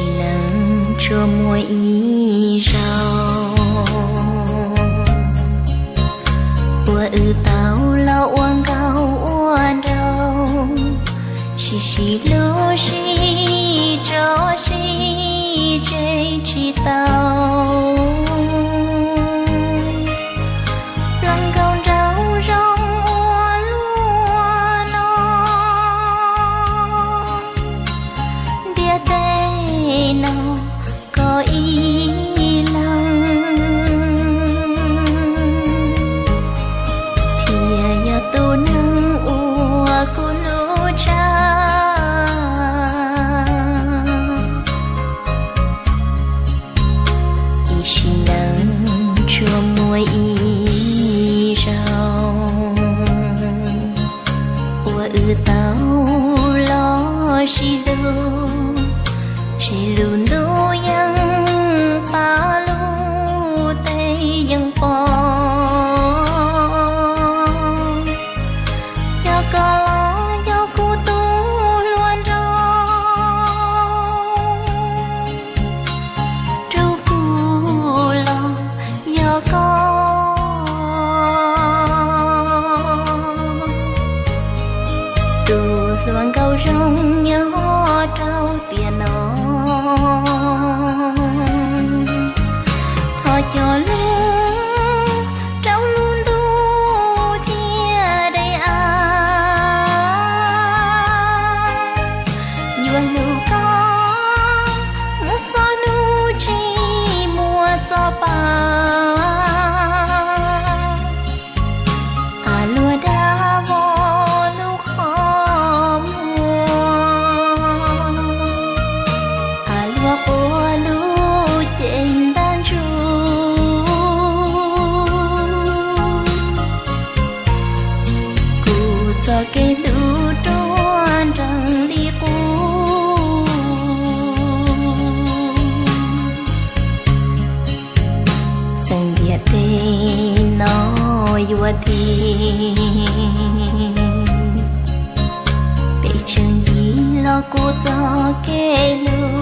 Sim neej tsuas muaj ib zaug uas wb tau los ua nkauj ua nraug, sib sib hlub sib tso sib tseg tsis tau. Hluas nkauj nraug zoo ua luaj no, ntiaj teb no koj ib leeg thiaj yog tus neeg uas kuv hlub tshaj. Ib sim neej tsuas muaj ib zaug uas wb tau los sib hlub, sib hlub ntuj yeej pab, lub teb yeej pom. Yog koj los yog kuv tus hluas nraug, rub kuv los yog koj. Tus hluas nkauj zoo nyob rau tiam no, thov cog lus rau lub ntuj thiaj deb av. Yuav hlub koj mus txog hnub tsis muaj txoj pa, a luag dag vog lub qhov muag, a luag quaj lub cev ntab ntsuj. Kuv txoj kev hlub ruaj nrees li qub, txawm ntiaj teb no yuav dim, peb tseem yim los kuv txoj kev hlub.